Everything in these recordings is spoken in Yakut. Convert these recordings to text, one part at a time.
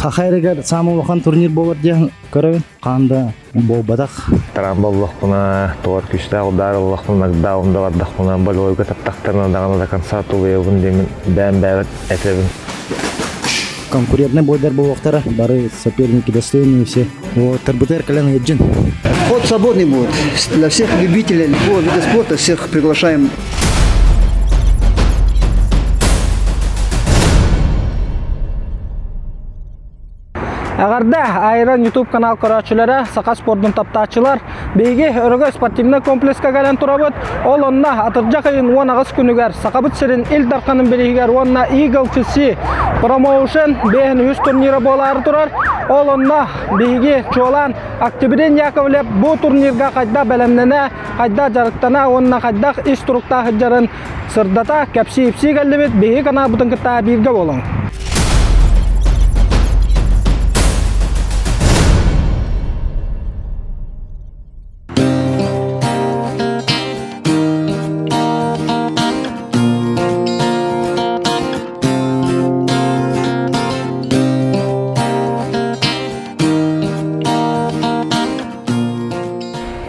Саха эригэр саамай улахан турнир буолар диэн көрөбүн. Хаан да буолбатах. Трамба ыллахпына, тугар күүстээх удар ыллахпына, нокдаун да бардахпына, болевойга таптахтарына даҕаны до конца тулуйабын диэмин бэйэм бэйэбэр этэбин. Конкурентный бойдар буолуохтара, бары соперники достойные все. Вот, РБТР кэлэн ыйдьын. Вход свободный будет. Для всех любителей любого вида спорта всех приглашаем. Эҕэрдэ, Айран YouTube канал көрөөччүлэрэ, саха спордун таптааччылар. Биһиги Өрөгөй спортивнай комплекска кэлэн турабыт. Ол онно атырдьах ыйын 18 күнүгэр Сахабыт сирин Ил Дарханын бирииһигэр уонна Eagle FC промоушен 5 турнира буолаары турар. Ол онно биһиги чуолаан Октябрин Яковлев бу турнирга хайдах бэлэмнэнэ, хайдах дьарыктана уонна хайдах ис туруктаах сылдьарын сырдата, кэпсии-ипсии кэллибит. Биһиги каналбытын кытта бииргэ буолуҥ.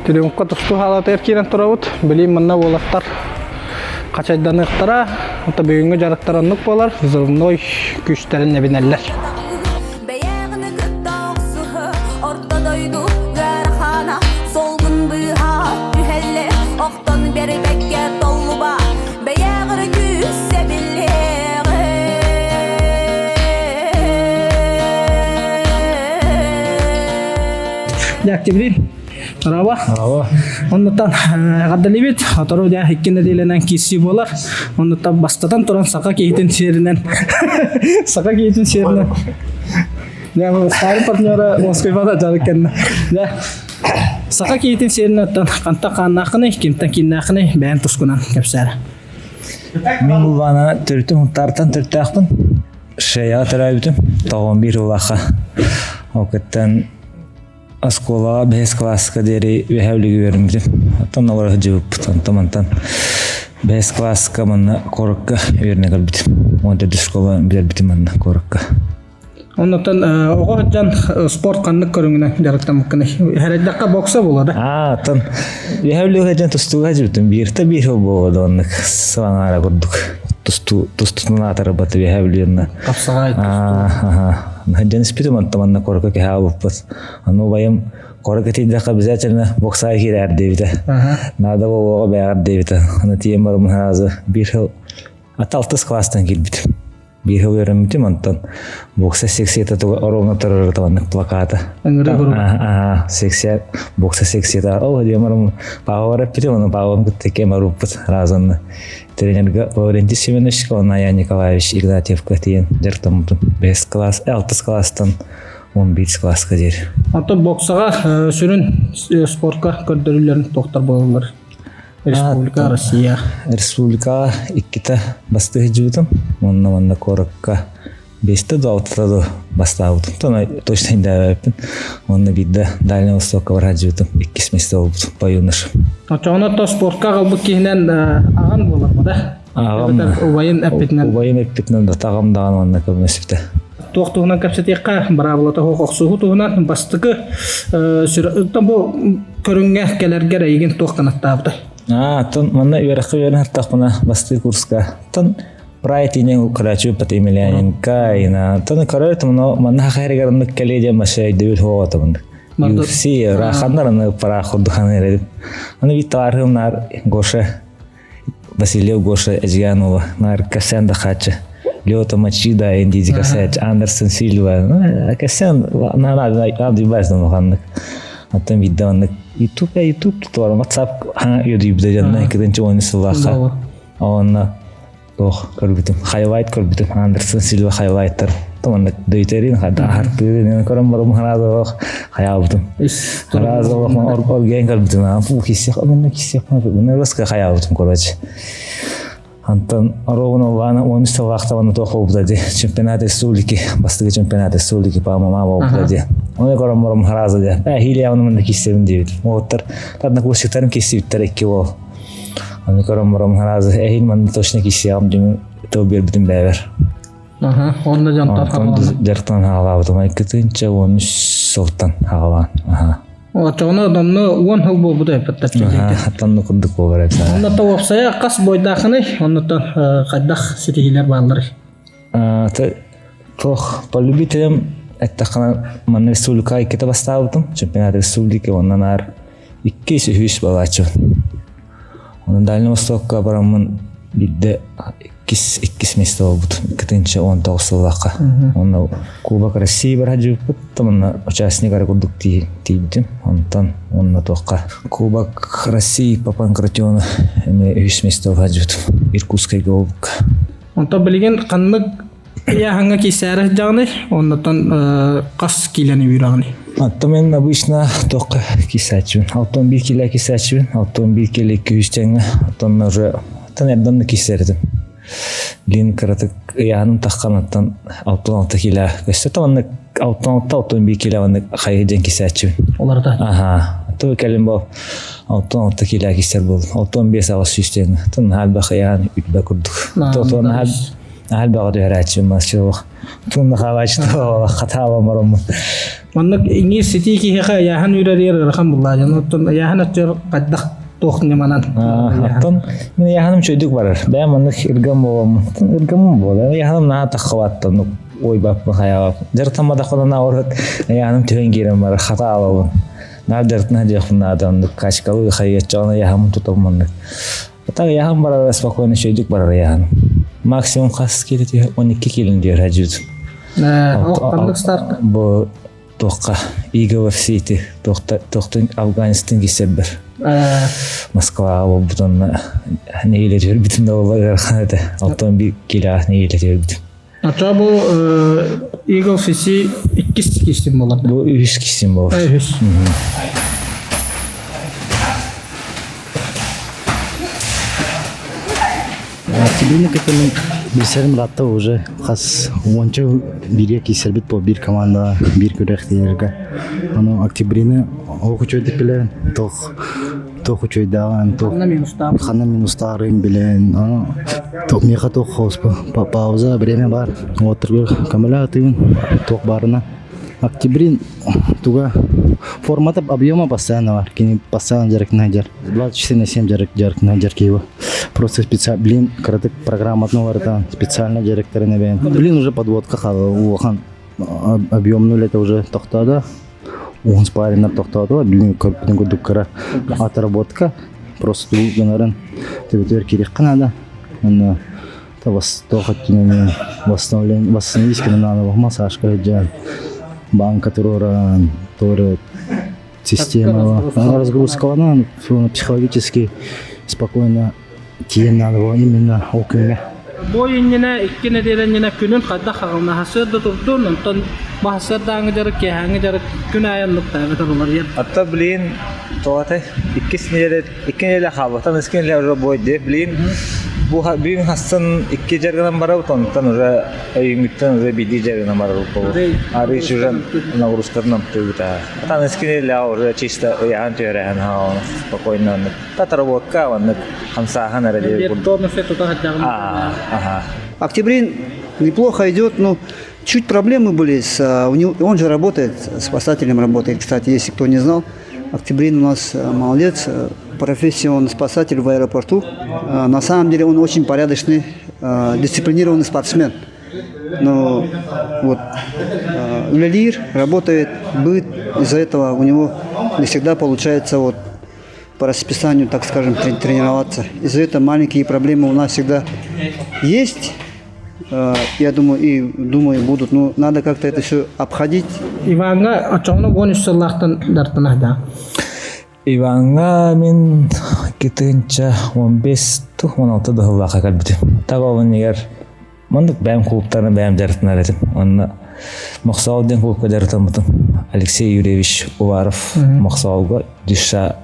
Триумфка тустуу хаалатыгар киирэн турабыт. Билигин манна уолаттар хачайданыахтара, ото бүгүҥҥү дьарыктар оннук буолар, взрывной күүстэрин эбинэллэр. Бэйэҕини кытта охсуһа орто дойду ыарахана солгун быыһа түһэллэ охтон бэрбэккэ толлуба бэйэҕин күүсэ биллиэҕэ. Дьэ, Октябрин, Раба. Оннуттан эҕэрдэлиибит. Сотору дьэ икки нэдиэлэнэн киирсии буолар. Оннуттан бастатан туран саха киһитин сиэринэн саха киһитин сиэринэн Дьэ, старый партнера Москвада дьарык кэннэ. Дьэ, саха киһитин сиэринэн оттон хантан хааннааххыный, кимтэн кииннээххиний бэйэн тускунан кэпсээр. Мин Улбаана төрүтүм Һунтаартан төрүттээхпин. Шеяҕа төрөөбүтүм. Тоҕон биир улаха. Ол кыттан Оскуолаҕа бэһис кылааска диэри үөһээ Бүлүүгэ үөрэммитим. Оттон олоро сылдьыбыппыт. Онтон мантан бэһис кылааска манна куоракка үөрэнэ кэлбитим. Уон төрдүс школа бүтэрбитим манна куоракка. Оннуттан оҕо сылдьан спорт ханнык көрүҥүнэн дьарыктаммыккыный? Эрэйдэххэ бокса буолар да? Аа, оттон үөһээ Бүлүүгэ сылдьан тустууга сылдьыбытым. Бииртэ биир сыл буолуо оннук сылаҥаара курдук. Тустуу тустутун аатырбат үөһээ Бүлүүннэ. Хапсаҕай тустуу. Аа, Сылдьан испитим, онтон манна куоракка киһи аабыппыт. Аны убайым куоракка тиийдэххэ обязательно боксаҕа киирээр диэбитэ. Наада буолуоҕа бэйэҕэр диэбитэ. Аны тиийэн бараммын сразу биир сыл ата алтыс класстан киирбитим. Биир сыл үөрэммитим, онтон бокса секцията ровно турар маннык плаката. Ыҥырыы Секция, бокса секцията. Ол диэн барым паабар эппитим, ону паабам кытта кэм арыппыт разанны. Тренергэ Лаврентий Семеновичка уонна Аян Николаевич Игнатьевка тиийэн дьарыктаммытым. Бэс класс, алтыс класстан 11 класска диэри. Оттон боксаҕа сүрүн спортка көрдөрүүлэрин туохтар буолаллар? Республика, Россия. Республикаҕа иккитэ бастыы сылдьыбытым. Уонна манна куоракка Биэстэ да алтата да бастаабытым. Тона точно индээбэппин. Уонна биирдэ Дальний Востокка бараадьыбытым. Иккис месте буолбутум по юношам. Оччоҕуна то спортка аҕалбыт киһинэн аҕан буолар да? Аҕам убайын эппитинэн. Убайым эппитинэн да таҕам даҕаны уонна көмөлөспүтэ. Туох туһунан кэпсэтиэххэ, быраабылата суох охсуһуу туһунан бастакы бу көрүҥҥэ кэлэргэр эйигин туох канаттаабытай? Аа, тон манна үөрэххэ үөрэн артахпына бастыы курска. Тон Прайд инен короче Емельяненко ина тон короче мано манна хахайрыгар оннук кэлиэ диэн маша өйдөбүл хуоҕатабын UFC раханнар аны пара хурдуханы эрэдим аны бит таарыым нар Гоша Васильев Гоша Эжиганова нар кэсен да хачы Лёта Мачида Эндизи касач Андерсон Сильва кэсен на на на дибайс на Аттан бидде оннук YouTube YouTube тутуар WhatsApp ха YouTube жанна киденче ойны сыллаха Онно туох көрбүтүм, хайлайт көрбүтүм, Андерсон Сильва хайлайттар. Томаннык дөйтерин, хартыырын көрөн барым хараазалах хаябытым. Хараазалах орген көрбүтүм, фу киссех, менне киссех, менне русска хаябытым, короче. Антон Оровун Оллана 13 сыллаахтабаны туох буолбута ди. Чемпионат республики, бастакы чемпионат республики по-моему буолбута ди. Оны көрөн барым харааза ди. Э, хилиябын мында киссебин диэбит. Оттар однокурсниктарым киссибиттер икки уол. Аны көрөн баран аразы эһин манна точно киссиэҕим дьиҥ тыл биэрбитим бэйэбэр. Аха, онно дьонтон хаалаан. Дьартан хаалаабытым иккитинчэ уон үс сылтан хаалаан. Аха. Оччоҕуна домно уон сыл буолбута эппиттэр. Аттанны курдук буолар эбит. Онно то уопсайа хас бойдаахыный? Оннуттан хайдах ситиһиилэр баалларый? Туох по любителям эттэххинэ манна республика иккитэ бастаабытым. Чемпионат республики оннан аар иккис үһүс балааччыбын. Онон Дальний Востокка бараммын биирдэ иккис иккис место буолбут иккитинчи он тоҕус сыллаахха. Онно Кубок России бара дьыыппыт, манна участник ары курдук тиийдим. Онтон онно туохха Кубок России по панкратиону эмиэ үһүс место буолбут Иркутскайга буолбукка. Онтон билигин ханнык ыйааһыҥҥа киирсээри сылдьаҕыный? Оннуттан хас киилэни үүрэҕиний? Оттон мен обычно туохха киирсээччибин. Алтан биир килэ киирсээччибин. Алтан биир килэ икки үс тэҥҥэ. Оттон уже оттон эрдэн да киирсэритим. Лин кыратык ыйааһыным таххан оттон алтан алта килэ көстө. Оттон маннык алтан алта алтан биир килэ маннык хайы дьэн киирсээччибин. Оларда. Аха. Оттон кэлин бу алтан алта килэ киирсэр буолдум. Алтан биэс аҕыс сүүс тэҥҥэ. Оттон наһаа элбэх ыйааһын үрбэ курдук. Оттон наһаа Наһаа түһэрээччи масчылах. Тунна хаалааччы хатаала мороммун. Маннык иҥиир ситии киһиэхэ ыйааһын үүрэригэр ыарахан буллаа дьон. Оттон ыйааһын өттүгэр хайдах туох ньыманан? Оттон мин ыйааһыным чөйдүк барар. Бэйэм маннык ыргам буоламмын. Ыргамым буола. Ыйааһыным наһаа таххабаттан ойбаппын хайаабаппын. Дьарытамматахпына наоборот ыйааһыным түһэн киирэн барар хатаалабын. Наар дьарытына диэхпин наада оннук качкалыы хайыаччаҕына ыйааһыммын тутабын маннык. Так ыйааһын барара спокойно чөйдүк барар ыйааһын. Максимум хас кило түһэр? 12 килин диэр хадьыт. Ханнык старт? Бу туохха Eagle FC ити туохтан Афганистан киссэрбэр. Москваҕа буолбут онно нэһиилэ түһэрбитим да буолла ыарахан этэ. Оттон биир килоҕа нэһиилэ түһэрбитим. Ача бу Eagle FC иккис киистим буолар. Бу үһүс киистим буолар. Үһүс. Октябрина кытын билсэрим ыраатта уже хас уонча бииргэ киирсэрбит буол биир командаҕа биир күрэхтэһиилэргэ. Ону Октябрины олох үчүгэйдик билэбин. Туох туох үчүгэйдээҕин, туох Ханна минустаах. ханна минустаарын билэн, ону туох миэхэ туох хоспу пауза время баар. Уоттарга көмөлөөх атыыбын туох баарына. Октябрин туга формата объема постоянно бар. Кини постоянно дьарыктана сылдьар. 24 на 7 дьарык дьарыктана сылдьар киһи Просто специально, блин, кыратык программатын уларытан, специально дьарыктарын эбэн. Блин, уже подводка хаалла улахан объемный үлэтэ уже тохтоото. Уһун спарриннар тохтоотулар. Блин, көрбүтүн курдук кыра отработка. Просто тугу гынарын төбөтүгэр киириэххэ наада. Онно туох өттүнэн восстановление восстановить надо массажка сылдьан банка туруоран туора система разгрузкаланан психологически спокойно тиийэн надо было именно ол күҥҥэ. Бу иннинэ икки нэдиэлэ иннинэ күнүн хайдах хаҕылна сарсыарда турдун, онтон баһсыардааҥы дьарык, киэһээҥи дьарык күн аайы оннуктаабыта булар. Атта блин, тоҕотой иккис нэдиэлэ икки нэдиэлэ хаалбатан икки нэдиэлэ уже бой диэ блин бу бүгүн хастан икки дьарыгынан барабыт онтон уже өйүҥҥүттэн уже биирдии дьарыгынан барабыт буолуо арыый уже нагрузкатын намтыыбыта атан икки нэдиэлэҕэ уже чисто ыйаан түһэрэһэн спокойно оннук отработка оннук хамсааһын эрэ диэбит курдук Октябрин неплохо идет, но чуть проблемы были с... У него, он же работает, спасателем работает, кстати, если кто не знал. Октябрин у нас молодец, профессия он спасатель в аэропорту. На самом деле он очень порядочный, дисциплинированный спортсмен. Но вот үлэлиир работает, быт, из-за этого у него не всегда получается вот по расписанию, так скажем, тренироваться. Из-за этого маленькие проблемы у нас всегда есть. Я думаю, и думаю, будут. Но надо как-то это все обходить. Иваҥҥа оччоҕуна уон үс сыллаахтан дартанах Иваҥҥа мин икки он бес он алты дыһыллаахха кэлбитим. Так ол иннигэр маннык бэйэм клубтарын бэйэм дьарыктанар этим. Онно Мохсоол диэн клубка дьарыктаммытым. Алексей Юрьевич Уваров Мохсоолго Дюша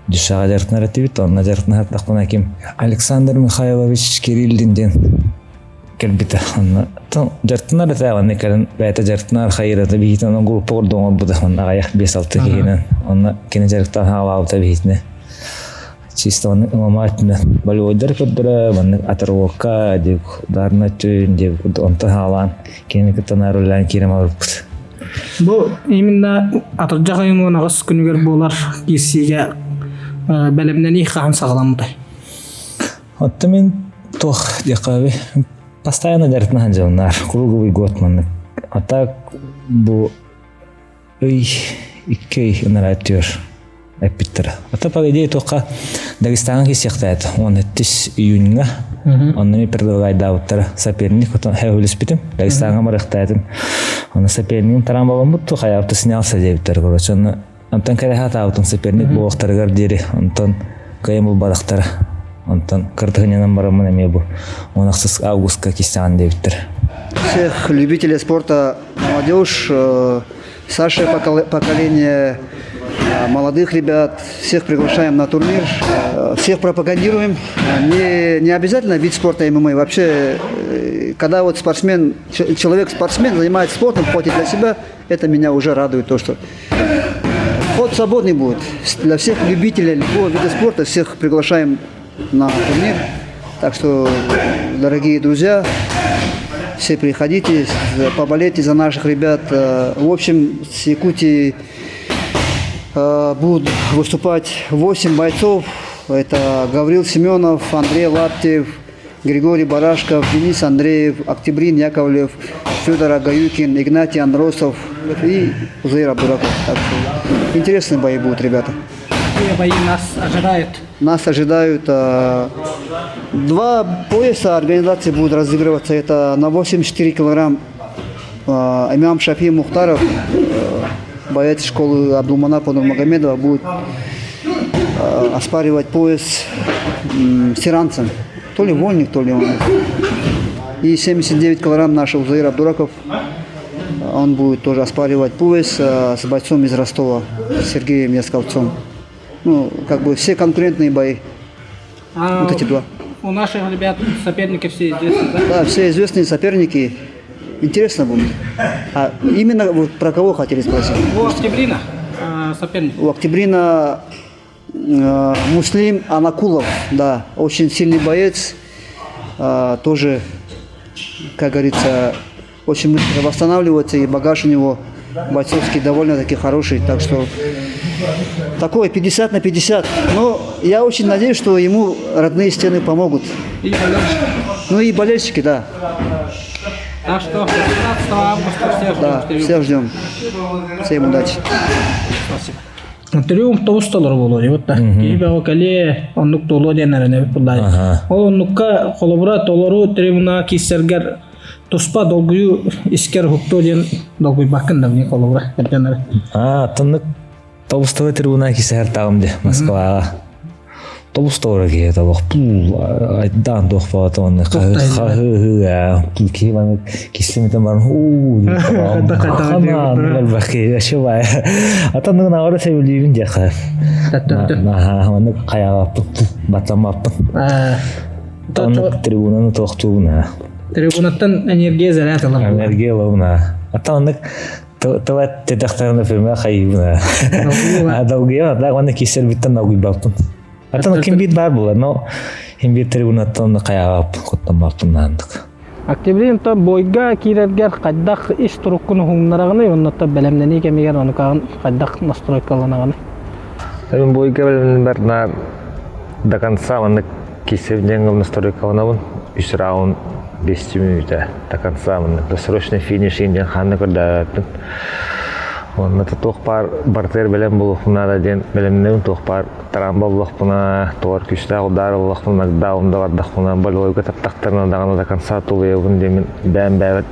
Дюшаҕа дьарыктанар этибит. Онно дьарыктанар ким Александр Михайлович Кириллин диэн кэлбитэ. Онно дьарыктанар этэ, онно кэлин бэйэтэ дьарыктанар хайырата биһитин онно группа курдук оҥорбута. Онно аҕыйах биэс-алта киһинэн. Онно кини дьарыктаан хаалаабыта биһитинэ. Чисто маннык ММА өттүнэн болевойдар көрдөрө, маннык оторвокка диэк ударный өттүн диэк онтон хаалаан кинини кытта наар үлэлээн киирэн барбыппыт. Бу именно атырдьах ыйын 18 күнүгэр буолар киирсиигэ бэлэмнэнии хаһан саҕаламмытай? Оттон мин туох диэххэ постоянно дьарыктана сылдьабын круглый год маннык. А так бу ый икки ый ынараа өттүгэр эппиттэрэ. Ата по идее туохха Дагестаҥҥа киирсиэхтээт 17 июньҥа онно ми предлагайдаабыттара соперник отон хэһүлүспүтүм Дагестаҥҥа барыахтаатым онно сопернигим тараан баламмыт ту хайаабыта снялся диэбиттэр короче онно онтон кэрэһэ атаабытым соперник буолуохтарыгар диэри онтон кыайан булбатахтара онтон кыртыһынньанан бараммын эмиэ бу 16 августка киссэҕин диэбиттэр. Всех любителей спорта молодежь, старшее поколение, молодых ребят, всех приглашаем на турнир, всех пропагандируем. Не, не обязательно вид спорта ММА. Вообще, когда вот спортсмен, человек-спортсмен занимается спортом, платит для себя, это меня уже радует, то, что вход свободный будет. Для всех любителей любого вида спорта всех приглашаем на турнир. Так что, дорогие друзья, все приходите, поболейте за наших ребят. В общем, с Якутии будут выступать 8 бойцов. Это Гаврил Семенов, Андрей Лаптев, Григорий Барашков, Денис Андреев, Октябрин Яковлев, Федор Агаюкин, Игнатий Андросов и Узаир Абдураков. Так что интересные бои будут, ребята. Какие бои нас ожидают? Нас ожидают два пояса организации будут разыгрываться. Это на 84 килограмм Имам Шафи Мухтаров, боец школы Абдулманапа Нурмагомедова, будет оспаривать пояс с иранцем. То ли вольник, то ли он. И 79 килограмм наш Узаир Абдураков, он будет тоже оспаривать пояс с бойцом из Ростова, Сергеем Ясковцом. Ну, как бы все конкурентные бои. А Вот эти два. У наших ребят соперники все известны, да? Да, все известные соперники. Интересно будет. А именно вот про кого хотели спросить? У Октябрина соперник. У Октябрина Муслим Анакулов, да, очень сильный боец, тоже, как говорится, очень быстро восстанавливается, и багаж у него бойцовский довольно-таки хороший, так что такое 50 на 50. Но я очень надеюсь, что ему родные стены помогут. И болельщики. Ну и болельщики, да. Так что 18 августа всех ждем. Да, всех ждем. Всем удачи. Спасибо. Триумф тоҕус толору буолуо диэбит да. Киһи бөҕө кэлиэ, оннук туолуо диэн эрэнэбит буллаайы. Ол оннукка холобура толору трибунаҕа киирсэргэр туспа долгуйуу искэр уһуктуо диэн долгуйбаккын да мне холобура эрдэн эрэ. Аа, тоннук тобустовой трибуна кисэһэр таҕым дии Москваҕа. Тобустовой киһи тобох пул айдаан туох баҕата хаһыы киһи маннык кистимитен баран уу ханаа киһи ата ныгынаҕара сөбүлүүбүн диэххэ маннык хайаҕаппын баттаммаппын оннук трибунаны туохтуубун Трибунаттан энергия заряд ылар. Энергия ылабын Ата оннук тыла тэтэхтэрин фирма хайыбын долгуйа да уонна киссэрбиттэн долгуйбаппын Аттан ким биир баар буолар, но ким биир трибунаттан хайаҕаппын куттаммаппын наандык. Октябрин то бойга киирэргэр хайдах ис туруккун уһуҥнараҕыный уонна бэлэмнэнии кэмигэр онукаҕын хайдах настройкаланаҕыный? Мен бойга бэлэмнэнэр наар до конца маннык киссэбин диэн настройкаланабын. Үс раунд 5 мүнүүтэ до конца маннык досрочный финиш диэн ханна көрдөөбөппүн. Онно туох баар бартыгар бэлэм буолуохпун наада диэн бэлэмнэбин туох баар тараан буоллахпына, тугар күүстээх удар ыллахпына, нокдаун да бардахпына, болевойга таптахтарына даҕаны до конца тулуйабын диэмин бэйэм бэйэбэр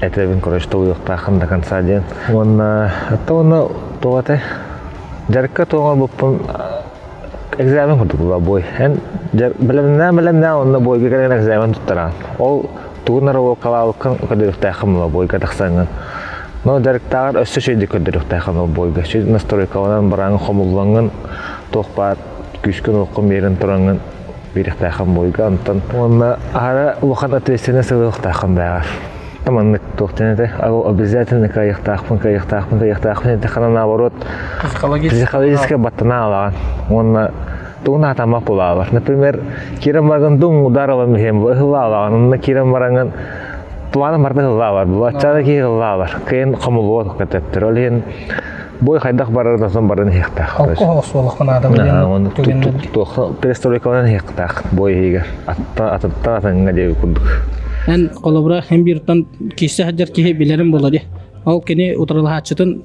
этэбин, короче, тулуйуохтааххын до конца диэн. Уонна оттон уонна туох этэй? Дьарыкка туох оҥорбуппун экзамен курдук була бой. Эн бэлэмнээн бэлэмнээн онно бойга кэлэн экзамен туттараан. Ол тугун ровокалаабыккын көрдөрүөхтээххин була бойга тахсаҥҥын. Но дьарыктааҕар өссө үчүгэйдик көрдөрүөхтээххин ол бойга. Үчүгэй настройкаланан барааҥҥын хомуллаҥҥын туох баар күүскүн-уоххун биэрэн тураҥҥын биэриэхтээххин бойга. Онтон уонна аһара улахан ответственность ылыахтааххын бээҕэр. Маннык туох диэн этэй обязательно кыайыахтаахпын, кыайыахтаахпын, кыайыахтаахпын эттэххинэ наоборот Психологически психологически баттана алаҕын. Уонна Тугун атамах булаалар. Например, кирен барган дуң ударова михем ыһыллаалаҕын, онно кирен баранган планы барда ыһыллаалар, булаччаада киһи ыһыллаалар. Кыйын хомулуот көтөптөр. Ол иһин бой хайдах барарынан сон баран иһиэхтээх. Алкоголь суолахпын аада Перестройкаланан иһиэхтээх бой иһигэр. Аттан атыҥҥа диэби курдук. Эн холобура эн бииртэн киирсэ сылдьар киһи билэрим буолар дии. Ол кини утарылаһааччытын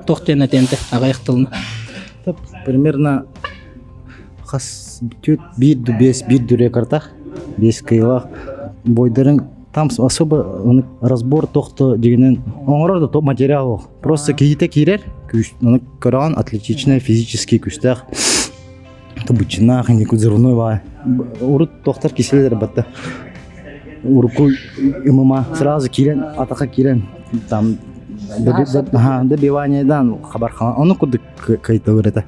туох диэн этиэнте аҕыйах тылына. Примерно хас түөрт биир биэс биир дүрэ картах биэс кыйылаах бойдарын там особо разбор тохто дигинен оҥорор да топ материал ол просто киһитэ киирэр күүс ону көрөҕүн атлетичный физический күүстээх бычынаах взрывной баай урут тохтор киселер батта урукку ММА сразу киирэн атака киирэн там добиваниедан хабар ону курдук кайталыр этэ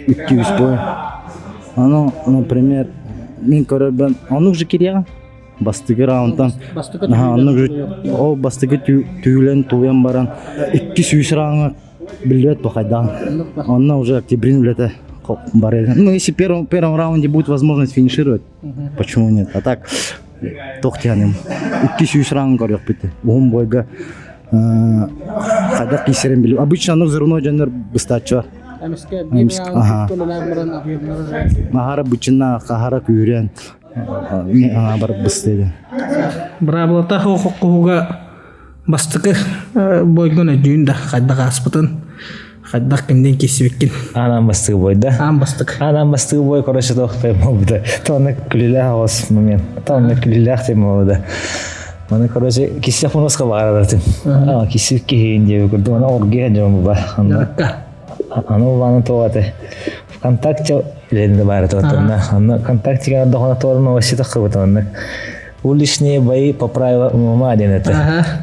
икки үс бой ону например мин көрөрбөн ону уже кириэҕин бастакы раундтан оннук ол бастакы түүлэн тууйан баран 200 раундга биллибэт бухайдаан онно уже октябрин үлэтэ барыга ну если первом первом раунде будет возможность финишировать почему нет а так туох диэхиним 200 раунд көрүөхпүт уһун бойга хайдах киирсэрин билим обычно ону взрывной дьоннор быстааччылар аһара бычына хаһара күүрэн бар быстыга Быраабылата хоһуга бастакы бойгон өйдүүн да хайдах ааспытын хайдах кимдин киссибиккин Аан бастыгы бойда. Аан бастык. Аан бастыгы бой, короче, тохтой болбута. Тонна күлүлээх оҕус момент. Тонна күлүлээх тема болбута. Маны, короче, киссэх муноска баараратын. Киссик киһиин диэби курдук. Аны оргия дьон буба. Аны улааны туоҕа ВКонтакте лэнде баара туоттанна. Анна ВКонтактега дохона туорун новости таххыбыт оннук. Уличные бои по правилам ММА диэн этэ.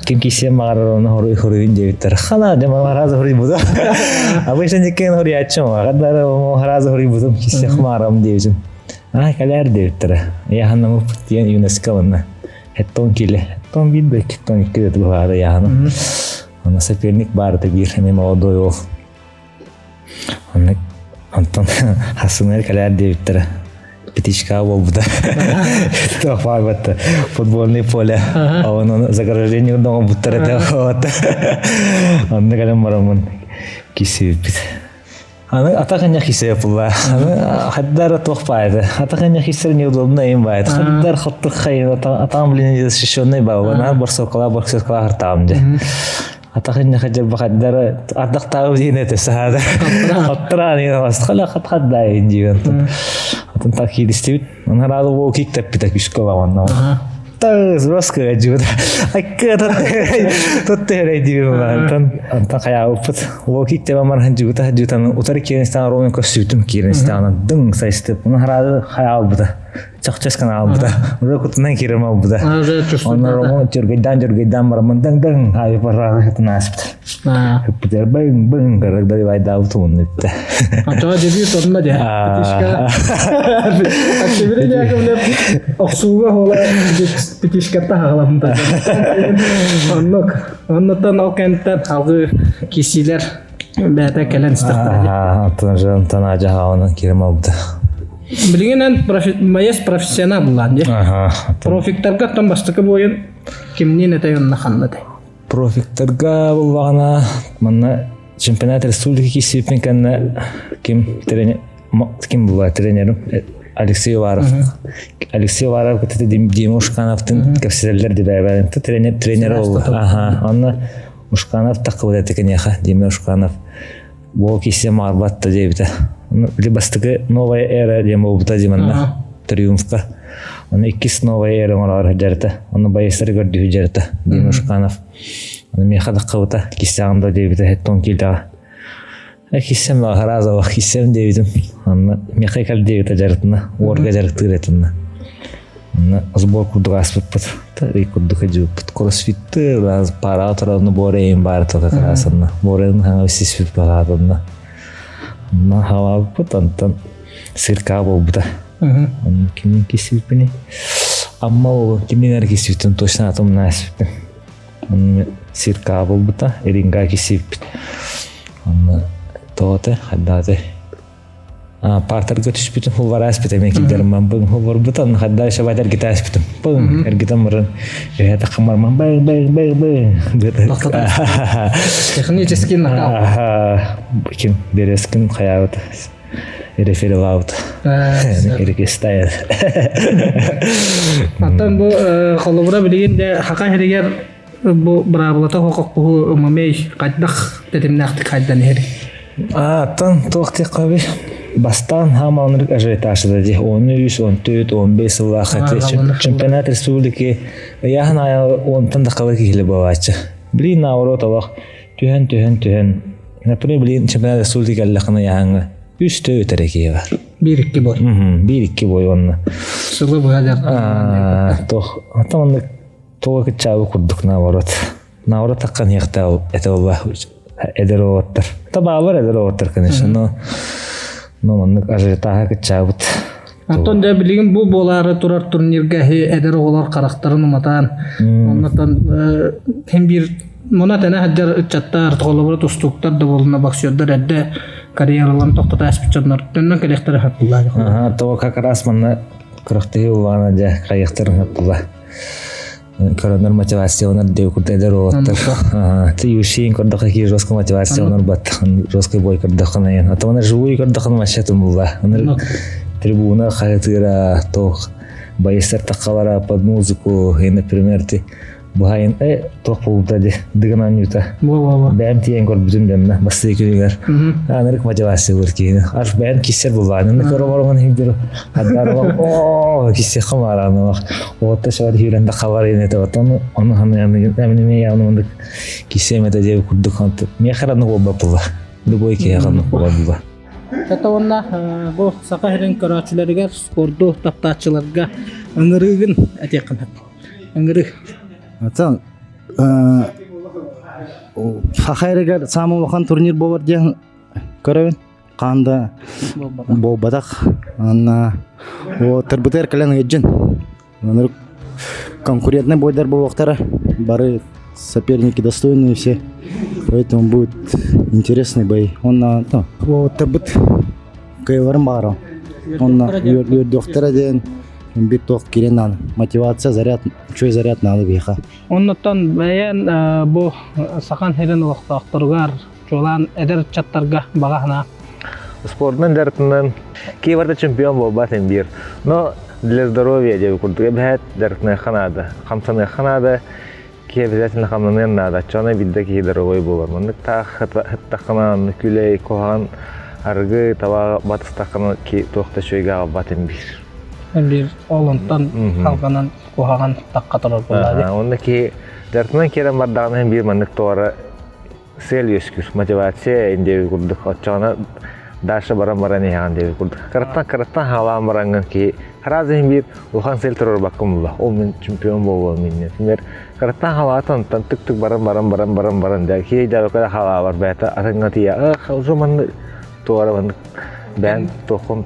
Ким кисиэн баҕарар оны хоруйун диэбиттэр. Хана дем харазы хоруйбутум. Обычно никкен хоруйааччым. Хаддары харазы хоруйбутум. Киссе хмарам диэбитим. А кэлээр диэбиттэрэ. Яханнамыппыт диэн ЮНЕСКО онно. Хеттон киле. Хеттон биир хеттон икки да туһаада яхана. Онно соперник баар биир эми молодой ол. Онно онтон хасынар кэлээр диэбиттэрэ. Пятичка буолбута. Туох футбольный поле. Онон заграждение оҥорбуттар этэ. Онно кэлэн бараммын кисибиппит. Аны атах энньэх кисэ пулла. Аны хаддар туох баайды. Атах энньэх кисэр неудобно им баайды. Хаддар хоттук хайын атаҕым блин защищенный баба. Наар борсокала борсокала хартаам де. Атах иннеха дьарбахаддара ардахтааҕы диэн этэ саада. Хоттураан иһин астхала хат хат диэн. Атын так кииристибит. Онхараалы уол кик тэппитэ күскэ олаҕанна. Тас роска дьуут. Акка тотты диир антан антан хайаабыппыт. Уол кик тэбэ мархан дьугута дьуутан утары кииринстаан ровно көссүүтүм кииринстаан дың сайыстып. Онхараалы хайаабыта. Чахчас канаалбыта. Уже кутунан киирем албыта. Онно Ромо жүргейдан жүргейдан барамын даң даң айы барағы хытын аспыт. Хыппытер бың бың карагда байдаабыт уун итте. Ачаа дебют онно де. Пятишка. Октябрь Яковлев охсууга хола пятишкатта хаҕаламта. Оннук. Оннуттан ол кэнтэн алгы кисилер бэйэтэ кэлэн истэхтэрэ. Антон Антон ажаха кирем албыта. Билигин эн боец профессионал буллаан дии. Профиктарга оттон бастакы буойун кимниин этэй онно ханна этэй? Профиктарга буллаҕына манна чемпионат республики киссиппин кэннэ ким тренер ким була тренерим Алексей Уваров. Алексей Уваров кытта Дима Ушкановтын кэпсэтэллэр дибээбээн тренер тренер ол. Аха, онно Ушканов такыбыт этэ киниэхэ Дима Ушканов Бу кисе маарбат да диэбитэ. Били бастакы новая эра диэн буолбута дии манна Триумфка. Оны иккис новая эра оҥорор дьарыта. Оны байыстары көрдүһү дьарыта Дима Ушканов. Оны миэхэ таххыбыта киссэҕин да диэбитэ хеттон киилэҕэ. Киссэм разово киссэм диэбитим. Онно миэхэ кэл диэбитэ дьарытына. Уорга дьарыктыыр этинна. Онно сбор курдук ааспыппыт. Ый курдук дьыбыппыт. Кроссфитты пара туран буорайын баар тока красанна. Буорайын хаҥа сиспит багаатанна. Онно хаваабыппыт онтон сырка буолбута. Онно кимин кисиппини? Амма ол кимин эр кисиппитин точно атымна аспиппин. Онно сырка буолбута, ринга кисиппит. Онно тоҕоте, хайдаате. Партерга түспүтүм, хулвар ааспыт эмиэ киллэрим бың хулварбытан хадда шабат эргитэ ааспытым. Бың эргитэн баран үһэ таххамарман бың бың бың бың. Технический нокаут. Ким Березкин хаябыт реферилаабыт. Эрикистайр. Аттан бу холобура билигин де хака херигер бу быраабылата хококкуһу ММА хайдах тэтимнээхтик хайдан иһэр? Аттан туох диэххэ бастаан хаамаанырык ажиотажда ди 13, 14, 15 сыллаах чемпионат республики ыйааһын аайы онтон да хабар киһили буолааччы. Блин, наоборот олох түһэн түһэн түһэн например блин чемпионат республики кэллэххинэ ыйааһыҥҥа үс төө өтөр киһи бар. Биир икки бой. Биир икки бой онно. Сылы быһа дьарыктанан. Туох, оттон оннук Туга кыччаабы курдук наоборот. Наоборот таккан иэхтээ это была эдэр уолаттар. Табаалар эдэр уолаттар, конечно, но но маннык ажиотаха кыччаабыт. Оттон дьэ билигин бу буолаары турар турнирга эдэр оҕолор харахтарын уматаан, оннотон хим биир муна тэнэ сылдьар ыччаттар, холобура тустууктар да буолуна боксердар эрдэ карьераларын тохтото ааспыт дьоннор төннөн кэлиэхтэрэ хаппыллаа. Ага, то как раз манна кырахтыһыы улаана дьэ хайыахтарын хаппылла. Коронар мотивацияланар диye курда эдэр уолаттар. Ты юшин көрдөхө ки жестко мотивацияланар баттахан жесткий бой көрдөхөн айан. А то она живую көрдөхөн вообще тумулла. Трибуна хайытыра тох боецтар тахалара под музыку и например ты Бухайын э туох буолбута ди дыгынан юта. Бэйэм тиийэн көрбүтүм дэннэ бастыы күнүгэр. Анырык мотивация бар киһини. Аж бэйэм киссер буллаанын көрө олорон химдир. Хаддар оо киссе хамарааны бах. Отта шар хирен да хабар ине те отон оны ханы эмне яны мындык киссе мете деп курдук ханты. Мехараны болба була. Любой киһи ханы болба була. Это уонна бу саха сирин көрөөччүлэригэр спорду таптааччыларга ыҥырыыгын этиэххин сөп. Ыҥырыы. Atan Саха эригэр саамай улахан турнир буолар диэн көрөбүн. Хаан да буолбатах. Анна тырбытыгар кэлэн ыйдьын. Конкурентный бойдар буолуохтара. Бары соперники достойные все. Поэтому будет интересный бой. Онна тырбыт кыайыларын баҕарам. Онно үөрдүөхтэрэ диэн биир туох киирэн наада. Мотивация, заряд, үчүгэй заряд наада биһиэхэ. Оннуттан бэйэн бу Сахан сирин олохтоохторугар, чуолаан эдэр ыччаттарга баҕа санаа. Спортунан дьарыктанан киһи чемпион буолбат ин биир. Но для здоровья диэби курдук эбэһээт дьарыктаныахха наада, хамсаныахха наада, киһи обязательно хамнаныан наада. Оччоҕуна биирдэ киһи здоровой буолар. Маннык таах ыттаххына, онно күлэй, куһаҕан арыгы, табаҕы батыстаххына ки туох да үчүгэйгэ аҕалбат ин биир. Биир ол онтон халҕанан куһаҕан тахха турар буоллаа. Онно киһи дьарыктанан киирэн бардаҕына биир маннык туора сыал үөскүүр, мотивация диэби курдук. Оччоҕуна дальше баран баран иһэҕин диэби курдук. Кыраттан кыраттан хаалаан бараҥҥын киһи сразу иһин биир улахан сыал туруорбаккын буолла. Ол мин чемпион буолуом инньэ. Например, кыраттан халаатан онтон түк-түк баран баран баран баран баран дэ киһи дьарыкка халаабар бэйэтэ атыҥҥа тиийэ ах уже манны туора маннык бэйэн туоххун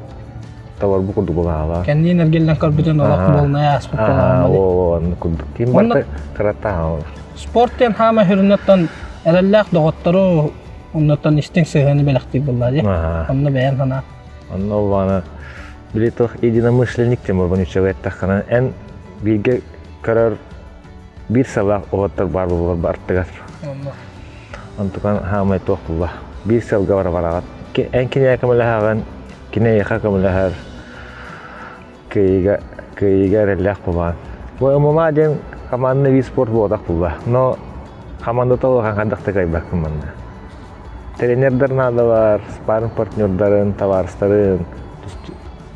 табар бу курдук буолаалаа. Кэнниин эргиллэн көрбүтүн олох буолнай ааспыт буолаҕын. Оннук курдук. Ким барта кыраттан хаалар. Спорт диэн хаама сүрүннэттэн эрэллээх доҕоттору оннуттан истиҥ сыһыаны бэлэхтиир буоллаа дии. Онно бэйэн санаа. Онно улаана били туох единомышленник тем болбун үчүгэй эттэххинэ эн бииргэ көрөр биир сыллаах уһуттар баар буолар бартыгар. Онтукан хаамай туох булла. Биир сылга бара бараҕат. Эн киниэхэ көмөлөһөҕүн, кини эйиэхэ көмөлөһөр. Кыайыыга кыайыыга эрэллээх буолаҕын. Бу ММА диэн командный вид спорт буолбатах буолла. Но командата улахан хайдах да кыайбаккын манна. Тренердэр наадалар, спарринг партнердарын, табаарыстарын,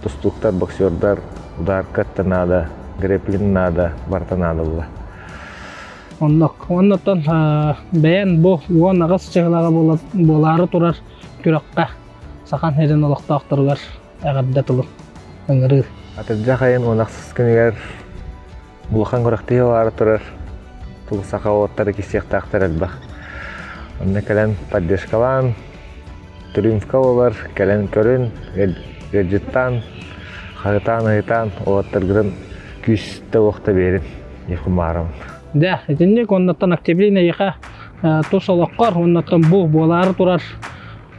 тустууктар, боксердар, ударка да наада, грэпплинг наада, барыта наада буолла. Оннук. Оннуттан бэйэн бу 18 чыһылаҕа буолаары турар күрэххэ Сахан сирин олохтоохторугар эҕэрдэ тылым ыҥырыы. Атырдьах айын 18 күнүгэр улахан күрэхтэһии баара турар. Тул саха уолаттара киссиэхтээхтэр элбэх. Онно кэлэн поддержкалаан, триумфка буолар, кэлэн көрүн, ыалдьыттаан, хаһытаан-ыһытаан уолаттаргытын күүстэ-уохта биэрин Ефимаров. Дэ, итинник оннуттан октябрина эйиэхэ тус олоххор, оннуттан бу буолаары турар.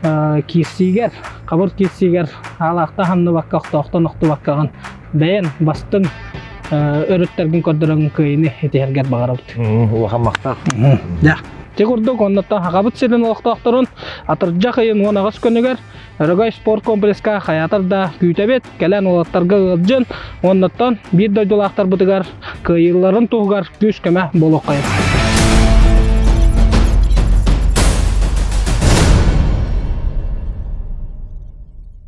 киирсиигэр, хабыр киирсиигэр аалаахта ханныбакка, охтоохтон охтубаккаҕын бэйэн бастыҥ өрүттэргин көрдөрөн кыайыны итиһэргэр баҕарабыт. Улахан махтал. Да. Ти курдук оннуттан Хахабыт сирин олохтоохторун атырдьах ыйын 18 күнүгэр Өрөгөй спорт комплекска хайаатар да күүтэбит, кэлэн уолаттарга ыалдьын, оннуттан биир дойдулаахтарбытыгар кыайыыларын туһугар күүс-көмө буолуоххайын.